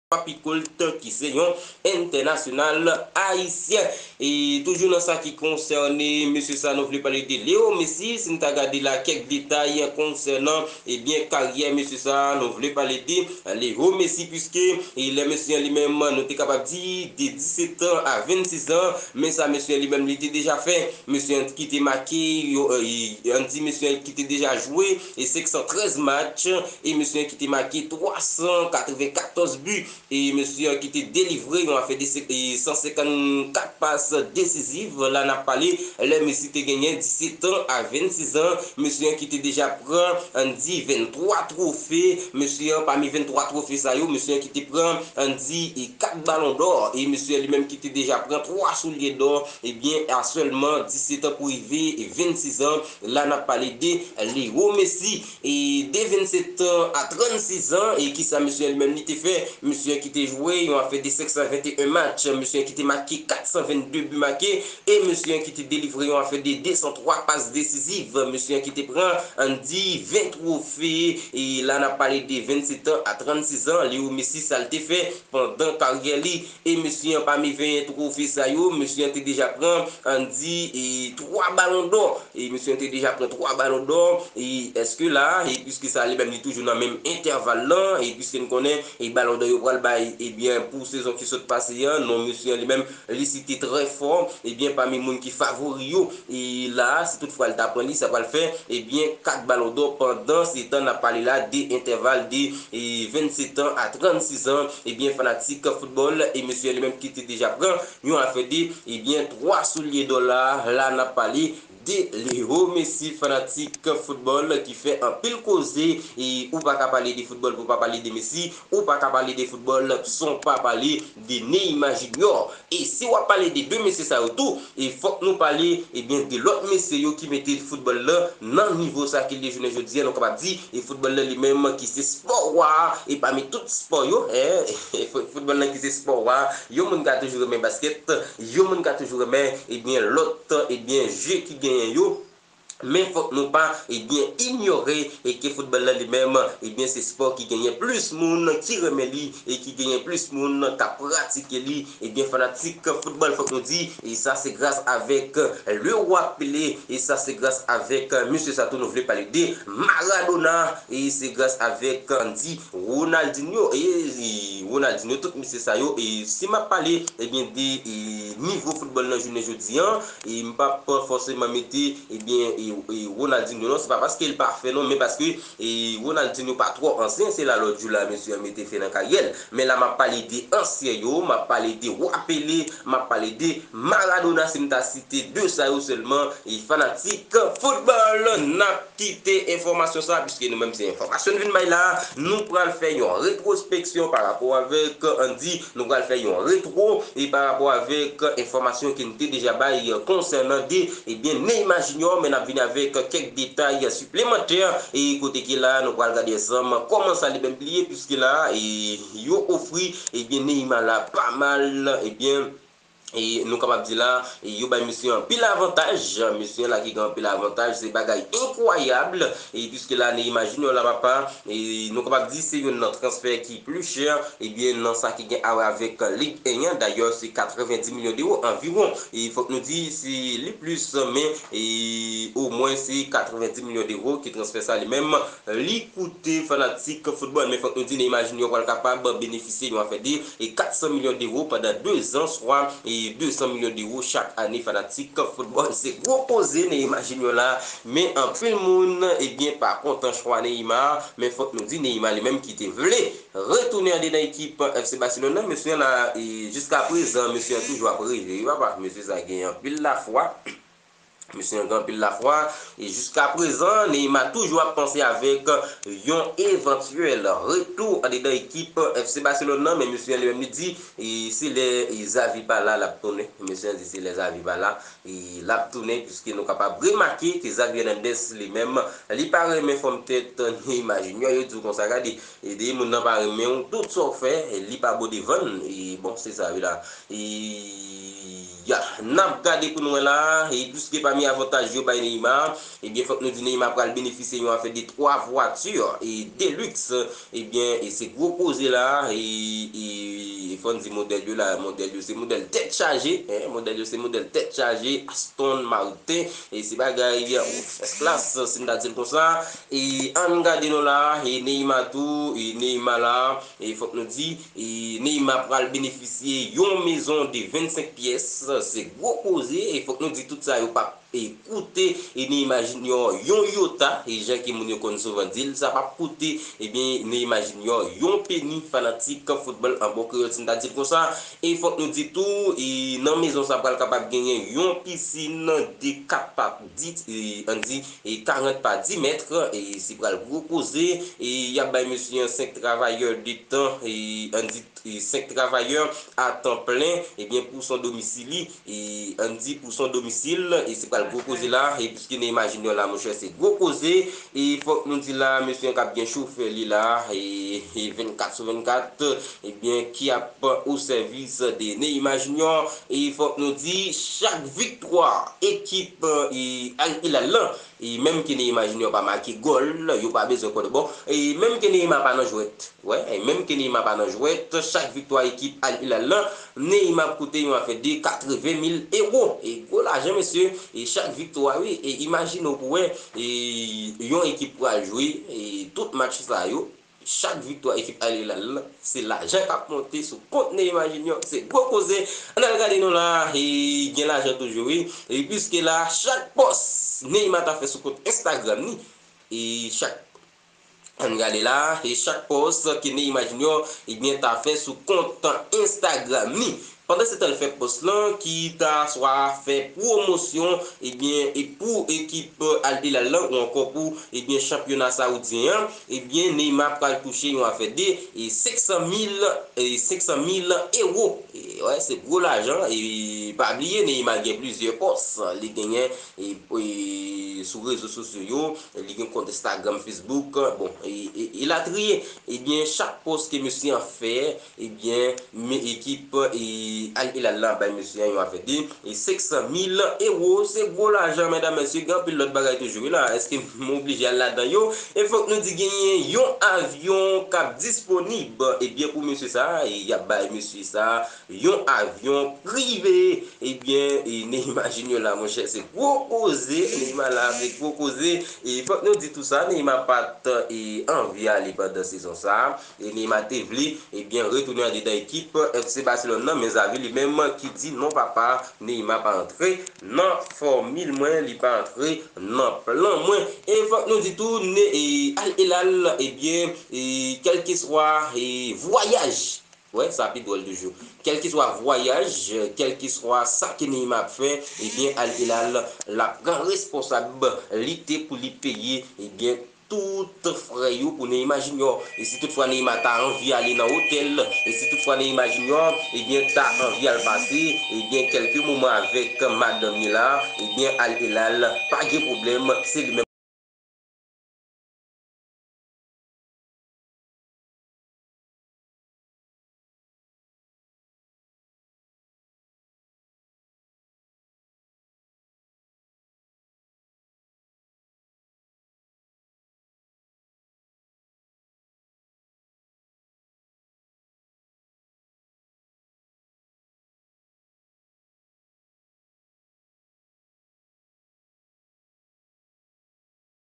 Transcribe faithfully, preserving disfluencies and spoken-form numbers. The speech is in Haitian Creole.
Papi Colt, ki se yon entènasyonal ayisyen. E toujou nan sa ki konsène mesye sa, nou vle pale de Leo Messi. Si n ta gade la, kèk detay konsènan, ebyen, karyè mesye sa, nou vle pale de Leo Messi, piske, e lè mesye an li menm, nou te kapab di de disèt an a vennsis an, men sa mesye an li menm li te deja fè, mesye an ki te make, yo, e, ann di mesye an ki te deja jwe, e senk san trèz match, e mesye an ki te make twa san katreven katòz bi, e mesye an ki te delivre yon afè de se- e san senkannkat pas desiziv. La n ap pale lè Messi te genyen disèt an a vennsis an, mesye an ki te deja pran, ann di, venntwa twofe, mesye an pami venntwa twofe sa yo, mesye an ki te pran, ann di, e kat balon dò, e mesye an li menm ki te deja pran twa soulye dò, ebyen, a sèlman disèt an pou rive e vennsis an, la n ap pale de Leo Messi. E de vennset an a trannsis an, e kisa mesye an li menm li te fè? Mesye an ki te jwe yon afè de senk san venteyen match, mesye an ki te make kat san vennde bi make, e mesye an ki te delivre yon afè de de san twa pas desiziv, mesye an ki te pran, ann di, ven twofe, e la n ap pale de vennset an a trannsis an, Leo Messi sa l te fè pandan karyè li, e mesye an pami ven twofe sa yo, mesye an te deja pran, ann di, e twa balon dò, e mesye an te deja pran twa balon dò, e èske la, e piske sa li menm li toujou nan menm entèval lan, e piske n konnen, e balon dò yo pral bay, ebyen, pou sezon ki sot pase an, non mesye an li menm, li site trè fò, ebyen, pami moun ki favori yo, e la, si toutfwa l ta pran li, sa pral fè, ebyen, kat balon dò pandan se tan n ap pale la de entèval de, e vennset an a trannsis an, ebyen, fanatik foutbòl, e mesye an li menm ki te deja pran yon afè de, ebyen, twa soulye dò la, la n ap pale de Leo Messi, fanatik foutbòl ki fè anpil koze, e ou pa ka pale de foutbòl pou pa pale de Messi, ou pa ka pale de foutbòl san w pa pale de Neymar Junior. E si w ap pale de de mesye sa yo tou, e fòk nou pale, ebyen, de lòt mesye yo ki mete foutbòl lan nan nivo sa ke l ye jounen jodi a, nou kapab di, e foutbòl lan li menm ki se spò wa a, e pami tout spò yo, en, foutbòl lan ki se spò wa a, yon moun ka toujou renmen baskèt, yon moun ka toujou renmen, ebyen, lòt, ebyen, je ki genyen yo. Men fòk nou pa, ebyen, inyore e ke foutbòl lan li menm, ebyen, se spò ki genyen plis moun ki renmen li e ki genyen plis moun k ap pratike li. Ebyen, fanatik foutbòl, fòk nou di, e sa se gras avèk Leroy Pelé, e sa se gras avèk mesye sa tou nou vle pale de Maradona, e se gras avèk, ann di, Ronaldinho, e, e Ronaldinho, tout mesye sa yo, e si m ap pale, ebyen, de, e nivo foutbòl nan jounen jodi an, e m p ap fòseman mete, ebyen, e, e Ronaldinho non, se pa paske l pafè non, men paske, e Ronaldinho pa twò ansyen, se la lòt jou la, mesye an mete fen nan karyè l. Men la, m ap pale de ansyen yo, m ap pale de Roi Pelé, m ap pale de Maradona, si m ta site de sa yo sèlman, e fanatik foutbòl, n ap kite enfòmasyon sa, piske nou menm se enfòmasyon n vin bay la, nou pral fè yon retwospeksyon pa rapò avèk, ann di, nou pral fè yon retwo, e pa rapò avèk enfòmasyon ke n te deja bay konsènan de, ebyen, Neymar Junior, men n ap vin avèk kèk detay siplemantè, e kote ke la, nou pral gade ansanm kòman sa li menm li ye, piske la, e yo ofri, ebyen, Neymar la pa mal, ebyen, e nou kapab di la, e yo bay misye anpil avantaj, misye la ki gen anpil avantaj, se bagay enkwayab, e piske la Neymar Junior la papa, e nou kapab di se youn nan transfè ki pli chè, ebyen nan sa ki gen a wè avèk Lig en an, dayè se katrevendi milyon dewo anviwon, e fòk nou di se li plis, men e omwen se katrevendi milyon dewo ki transfè sa li menm, li koute fanatik foutbòl, men fòk nou di Neymar Junior pral kapab benefisye yon afè de, e kat san milyon dewo pandan de zan, swa, e de san milyon dewo chak ane, fanatik foutbòl. Se gwo koze Neymar Junior la, men anpil moun, ebyen, pa kontan chwa Neymar, men fòk nou di Neymar li menm ki te vle retounen andedan ekip F C Barcelone nan, mesye la, e jiska prezan, mesye an toujou ap reve, wi papa, mesye sa gen anpil lafwa. Mesye an gen anpil lafwa, e jiska prezan, Neymar toujou ap panse avèk yon evantyèl retou andedan ekip F C Barcelone nan, men mesye an li menm li di, e se lè, e Xavi pa la, l ap tounen. Mesye an di se lè Xavi pa la, e l ap tounen, piske nou kapab remake ke Xavi Hernandez li menm, li pa renmen fòm tèt Neymar Junior, yo di w konsa, gade, e depi moun nan pa renmen w, tout sa w fè, e li pa bon devan l, e bon, se sa wi la. E ya, n ap gade pou n wè la, e piske pami avantaj yo bay Neymar, ebyen, fòk nou di Neymar pral benefisye yon afè de twa vwati, e de luxe, ebyen, e se gwo koze la, e, e konn di modèl yo la, modèl yo se modèl tèt chaje, en, modèl yo se modèl tèt chaje, Aston Martin, e se bagay first class, si n ta di l konsa. E ann gade non la, e Neymar tou, e Neymar la, e fòk nou di, e Neymar pral benefisye yon mezon de vennsenk pyès, se gwo koze, e fòk nou di tout sa yo p ap e koute e Neymar Junior yon yota, e jan ke moun yo konn souvan di l, sa p ap koute, ebyen, Neymar Junior yon peni, fanatik foutbòl an bon kreyòl, si n ta di l konsa. E fòk nou di tou, e nan mezon sa pral kapab genyen yon pisin de kat pa dis, e, ann di, e karant pa dis mèt, e se pral gwo koze, e y ap bay mesye an senk travayè de tan, e ann di, e senk travayè a tan plen, ebyen, pou son domisil li, e ann di pou son domisil, e se pral gwo koze la, e piske Neymar Junior la, monchè, se gwo koze, e fòk nou di la, mesye an k ap gen chofè li la, e, e vennkat sou vennkat, ebyen, ki ap o sèvis de Neymar Junior, e fòk nou di, chak viktwa ekip, e, Al Hilal lan, e menm ke Neymar Junior pa make gòl, yo pa bezwen kòde bon, e menm ke Neymar pa nan jwèt, wè, e menm ke Neymar pa nan jwèt, chak viktwa ekip Al Hilal lan, Neymar ap koute yon afè de katreven mil ewo. E gwo lajan, mesye, e chak viktwa, wi, e imajine w pou wè, e yon ekip pral jwe, e tout match sa yo, chak viktwa ekip Al Hilal lan, se lajan k ap monte sou kont Neymar Junior, se gwo koze. Ann al gade non la, e gen lajan toujou, wi. E piske la, chak pòs Neymar ta fè sou kont Instagram ni, e chak Ann gade la, e chak pòs ke Neymar Junior, ebyen, ta fè sou kont Instagram ni. Pandan se tan l fè pòs lan, ki ta swa fè pwomosyon, ebyen, e pou ekip Al Hilal lan, ou ankò pou, ebyen, chanpyona sawoudyen an, ebyen, Neymar pral touche yon afè de, e senk san mil, e senk san mil ewo. E, wè, se gwo lajan, e pa bliye, Neymar gen plizyè pòs, li genyen, e, e sou rezo sosyo yo, li gen kont Instagram, Facebook, bon, e, e, elatriye. Ebyen, chak pòs ke mesye an fè, ebyen, men ekip, e, Al Hilal la bay mesye an yon afè de, e, senk san mil ewo. Se gwo lajan, medam, mesye, gen anpil lòt bagay toujou, wi la. Èske m oblije al ladan yo? E fòk nou di genyen yon avyon k ap disponib, ebyen, pou mesye sa, e y ap bay mesye sa, yon avyon prive. Ebyen, e Neymar Junior la, monchè, se gwo koze. Neymar la, se gwo koze. E fòk nou di tou sa, Neymar pa t, e, anvi ale pandan sezon sa. E Neymar te vle, ebyen, retounen andedan ekip F C Barcelone nan, men Xavi li menm ki di non papa, Neymar pa antre nan fòmil mwen, li pa antre nan plan mwen. E fòk nou di tou, ne, e, Al Hilal, ebyen, e, kèlkeswa, e, vwayaj, wè, sa pi dwòl toujou. Kèlkeswa vwayaj, kèlkeswa sa ke Neymar ap fè, ebyen, Al Hilal la pran responsablite pou li peye, ebyen, tout frè yo pou Neymar Junior. E si toutfwa Neymar ta anvi ale nan otèl, e si toutfwa Neymar Junior, ebyen, ta anvi al pase, ebyen, kèlke moman avèk madanm ni la, ebyen, Al Hilal pa gen pwoblèm, se li menm